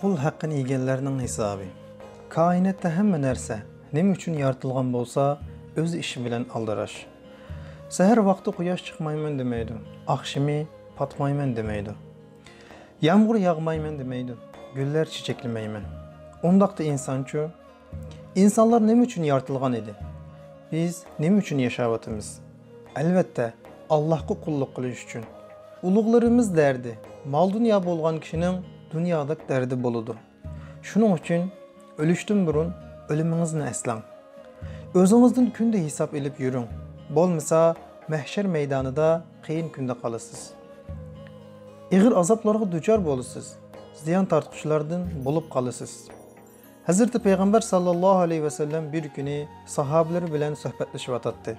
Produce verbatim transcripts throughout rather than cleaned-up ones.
قۇل ھەققىنى يېگەنلەرنىڭ ھېسابى. كائىناتتا ھەممە نەرسە نېمە ئۈچۈن يارىتىلغان بولسا، ئۆز ئىشى بىلەن ئالدىراش. سەھەر ۋاقتى قۇياش چىقمايمەن دېمەيدۇ، ئاخشىمى پاتمايمەن دېمەيدۇ. يامغۇر ياغمايمەن دېمەيدۇ، گۈللەر چېچەكلىمەيمەن. ئۇنداقتا ئىنسانچۇ؟ ئىنسانلار نېمە ئۈچۈن يارىتىلغان ئىدى؟ بىز نېمە ئۈچۈن ياشاۋاتىمىز؟ ئەلۋەتتە، ئاللاھقا قۇللۇق قىلىش ئۈچۈن. ئۇلۇغلىرىمىز دەردى، مال-دۇنيا بولغان كىشىنىڭ دۇنيادەك دەردى بولىدۇ. شۇنىڭ ئۈچۈن ئۆلۈشتىن بۇرۇن ئۆلۈمىڭىزنى ئەسلەڭ. ئۆزىڭىزدىن كۈندە ھېساب ئېلىپ يۈرۈڭ. بولمىسا، مەھشەر مەيدانىدا قىيىن كۈندە قالىسىز. ئېغىر ئازابلارغا دۇچار بولىسىز. زىيان تارتقۇچىلاردىن بولۇپ قالىسىز. ھەزرىتى پەيغەمبەر ساللاللاھۇ ئەلەيھى ۋەسەللەم بىر كۈنى ساھابىلىرى بىلەن سۆھبەتلىشىۋاتاتتى.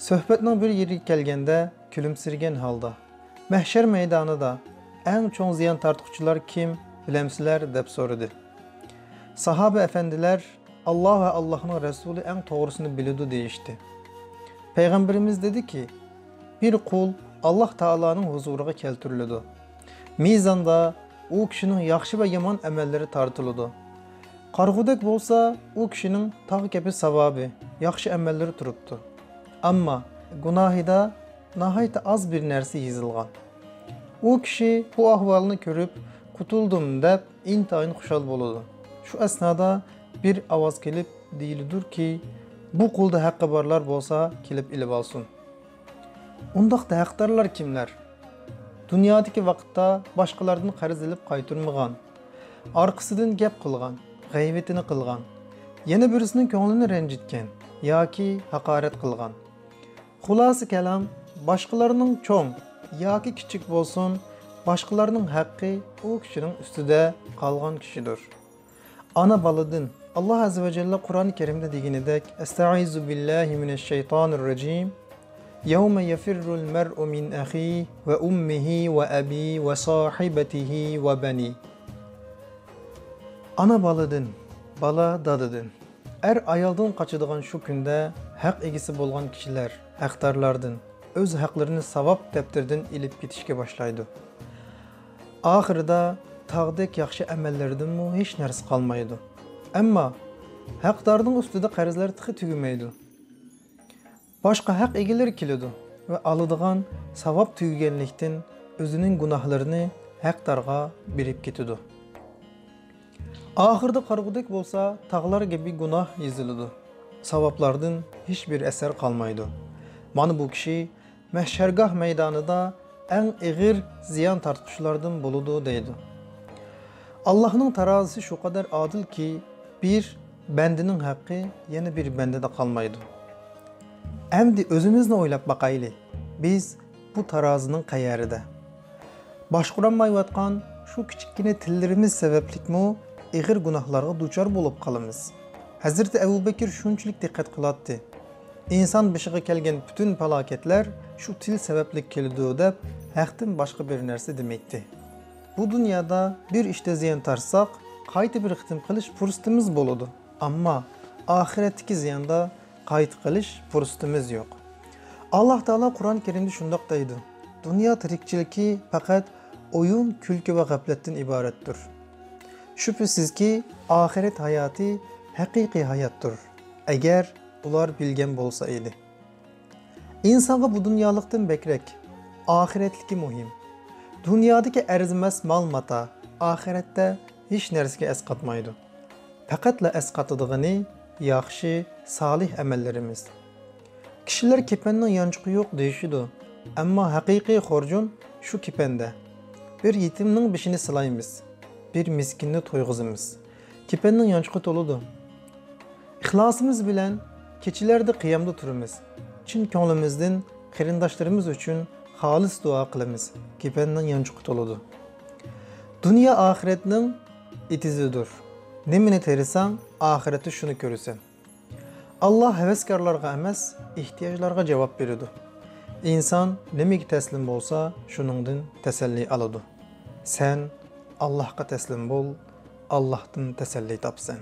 سۆھبەتنىڭ بىر يېرىگە كەلگەندە كۈلۈمسىرىگەن ھالدا، «مەھشەر مەيدانىدا ئەڭ چوڭ زىيان تارتقۇچىلار كىم، بىلەمسىلەر؟» دەپ سورىدى. ساھابە ئەپەندىلەر، «ئاللا ۋە ئاللاھنىڭ رەسۇلى ئەڭ توغرىسىنى بىلىدۇ» دېيىشتى. پەيغەمبىرىمىز دېدىكى، بىر قۇل ئاللا تائالانىڭ ھۇزۇرىغا كەلتۈرۈلىدۇ. مىزاندا ئۇ كىشىنىڭ ياخشى ۋە يامان ئەمەللىرى تارتىلىدۇ. قارىغۇدەك بولسا، ئۇ كىشىنىڭ تاغ كەبى ساۋابى، ياخشى ئەمەللىرى تۇرۇپتۇ. ئەمما گۇناھىدا ناھايىتى ئاز بىر نەرسە يېزىلغان. ئۇ كىشى بۇ ئەھۋالنى كۆرۈپ، «قۇتۇلدۇم» دەپ، ئىنتايىن خۇشال بولىدۇ. شۇ ئەسنادا بىر ئاۋاز كېلىپ دېيىلىدۇكى، «بۇ قۇلدا ھەققى بارلار بولسا، كېلىپ ئېلىۋالسۇن.» ئۇنداقتا ھەقدارلار كىملەر؟ دۇنيادىكى ۋاقىتتا باشقىلاردىن قەرز ئېلىپ قايتۇرمىغان، ئارقىسىدىن گەپ قىلغان، غەيۋىتىنى قىلغان، يەنە بىرسىنىڭ كۆڭلىنى رەنجىتكەن ياكى ھاقارەت قىلغان. خۇلاسە كالام، باشقىلارنىڭ چوڭ ياكى كىچىك بولسۇن، باشقىلارنىڭ ھەققى ئۇ كىشىنىڭ ئۈستىدە قالغان كىشىدۇر. ئانا بالىدىن. ئاللا ئەززە ۋە جەللە قۇرئان كەرىمدە دېگىنىدەك، «ئەستەئىزۇ بىللاھى مىنەششەيتانىر رەجىم. يەۋمە يەفىررۇل مەرئۇ مىن ئەخىھ ۋە ئۇممىھ ۋە ئەبىھ ۋە ساھىبەتىھ ۋە بەنىھ.» ئانا بالىدىن، بالا دادىدىن. ئەر ئايالدىن قاچىدىغان شۇ كۈندە ھەق ئىگىسى بولغان كىشىلەر ھەقدارلاردىن ئۆز ھەقلىرىنى ساۋاب دەپتىرىدىن ئېلىپ كېتىشكە باشلايدۇ. ئاخىرىدا تاغدەك ياخشى ئەمەللىرىدىنمۇ ھېچ نەرسە قالمايدۇ. ئەمما ھەقدارنىڭ ئۈستىدە قەرزلەر تېخى تۈگىمەيدۇ. باشقا ھەق ئىگىلىرى كېلىدۇ ۋە ئالىدىغان ساۋاب تۈگىگەنلىكتىن ئۆزىنىڭ گۇناھلىرىنى ھەقدارغا بېرىپ كېتىدۇ. ئاخىرىدا قارىغۇدەك بولسا، تاغلار كەبى گۇناھ يېزىلىدۇ. ساۋابلاردىن ھېچبىر ئەسەر قالمايدۇ. مانا بۇ كىشى مەھشەرگاھ مەيدانىدا ئەڭ ئېغىر زىيان تارتقۇچىلاردىن بولىدۇ، دەيدۇ. ئاللاھنىڭ تارازىسى شۇ قەدەر ئادىلكى، بىر بەندىنىڭ ھەققى يەنە بىر بەندىدە قالمايدۇ. ئەمدى ئۆزىمىزنى ئويلاپ باقايلى. بىز بۇ تارازىنىڭ قەيەردە؟ باشقۇرالمايۋاتقان شۇ كىچىككىنە تىللىرىمىز سەۋەبلىكمۇ ئېغىر گۇناھلارغا دۇچار بولۇپ قالىمىز؟ ھەزرىتى ئەبۇ بەكىر شۇنچىلىك دىققەت قىلاتتى، «ئىنسان بېشىغا كەلگەن پۈتۈن پالاكەتلەر شۇ تىل سەۋەبلىك كېلىدۇ» دەپ، ھەقتىن باشقا بىر نەرسە دېمەيتتى. بۇ دۇنيادا بىر ئىشتا زىيان تارتساق، قايتا بىر قېتىم قىلىش پۇرسىتىمىز بولىدۇ. ئەمما ئاخىرەتتىكى زىياندا قايتا قىلىش پۇرسىتىمىز يوق. ئاللا تائالا قۇرئان كەرىمدە شۇنداق دەيدۇ، «دۇنيا تىرىكچىلىكى پەقەت ئويۇن، كۈلكە ۋە غەپلەتتىن ئىبارەتتۇر. شۈبھىسىزكى، ئاخىرەت ھاياتى ھەقىقىي ھاياتتۇر، ئەگەر ئۇلار بىلگەن بولسا ئىدى.» ئىنسانغا بۇ دۇنيالىقتىن بەكرەك ئاخىرەتلىكى مۇھىم. دۇنيادىكى ئەرزىمەس مال-ماتا ئاخىرەتتە ھېچ نەرسىگە ئەسقاتمايدۇ. پەقەتلا ئەسقاتىدىغىنى ياخشى، سالىھ ئەمەللىرىمىز. كىشىلەر «كېپەننىڭ يانچۇقى يوق» دېيىشىدۇ، ئەمما ھەقىقىي خۇرجۇن شۇ كېپەندە. بىر يېتىمنىڭ بېشىنى سىلايمىز، بىر مىسكىننى تويغۇزىمىز. كېپەننىڭ يانچۇقى تولىدۇ. ئىخلاسىمىز بىلەن كېچىلەردە قىيامدا تۇرىمىز. چىن كۆڭلىمىزدىن قېرىنداشلىرىمىز ئۈچۈن خالىس دۇئا قىلىمىز. كېپەننىڭ يانچۇقى تولىدۇ. دۇنيا ئاخىرەتنىڭ ئېتىزىدۇر. نېمىنى تېرىساڭ، ئاخىرەتتە شۇنى كۆرىسەن. ئاللا ھەۋەسكارلارغا ئەمەس، ئېھتىياجلارغا جاۋاب بېرىدۇ. ئىنسان نېمىگە تەسلىم بولسا، شۇنىڭدىن تەسەللى ئالىدۇ. سەن ئاللاھقا تەسلىم بول، ئاللاھتىن تەسەللى تاپىسەن.